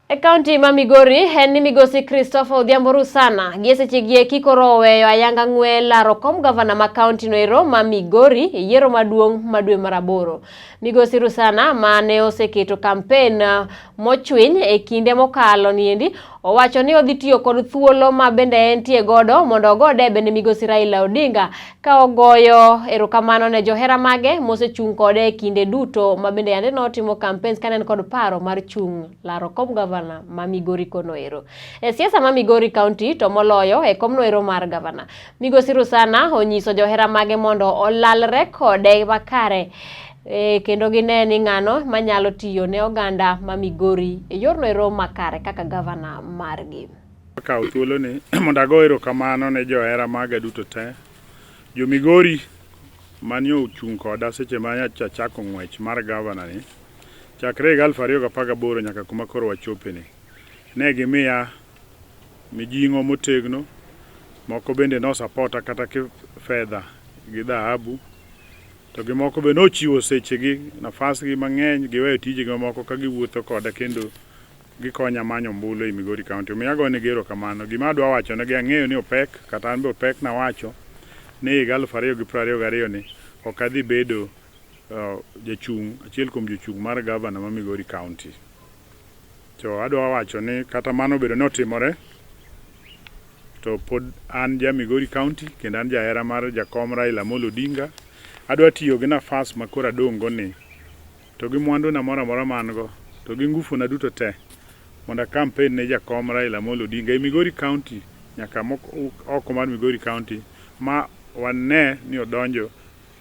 E kaunti ma Migori en ni migosi Christopher Odhiambo Rusana gi e sechegi eki koro oweyo ayanga ng'we laro kom gavana ma kaunti no ero ma Migori e yiero maduong' ma dwe mar aboro. Migosi Rusana ma ne oseketo kampen mochwiny e kinde mokalo niendi owacho ni odhi tiyo kod thuolo ma bende entie godo mondo ogo debe ne migosi Raila Odinga ka ogoyo erokamano ne johera mage mosechung' kode e kinde duto ma bende yande notimo campaigns ka ne en kod paro mar chung' laro kom gavana ma Migori kono ero. E siasa ma Migori County to moloyo e komno ero mar gavana. Migosi Rusana onyiso johera mage mondo olalre kode makare kendo gine ni ng'ano manyalo tiyo ne oganda ma Migori e yorno ero makare kaka gavana margi. Akawo thuoloni mondo ago erokamano ne johera maga duto te. Jo Migori mane ochung' koda seche ma achako ng'wech mar gavana ni chakre higa 2018 nyaka kuma koro wachope ni. Ne gimiya mijing'o motegno, moko bende nosapota kata ki fedha gi dhahabu, to gi moko be nochiwo sechegi, nafasgi mang'eny, giweyo tijegi mamoko ka giwuotho koda kendo gikonya manyo ombulu ei Migori County. Omiyo agonegi erokamano. Gima adwa wacho negi ang'eyo ni opek, kata an be opek nawacho ni higa 2022 ni ok adhi bedo jachung' achiel kuom jochung' mar gavana ma Migori County. To adwa wacho ni kata mano obedo ni otimore, to pod an ja Migori County kendo an jahera mar jakom Raila Amolo Odinga. Adwa tiyo gi nafas ma koro adong' go ni to gi mwandu na moro amora ma an go to gi ngufu na duto te mondo a campaign ne jakom Raila Amolo Odinga e Migori County nyaka oko mar Migori County ma wane ni odonjo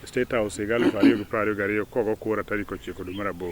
State House higa 2022 kogo kura tarik 9 dwe mar aboro.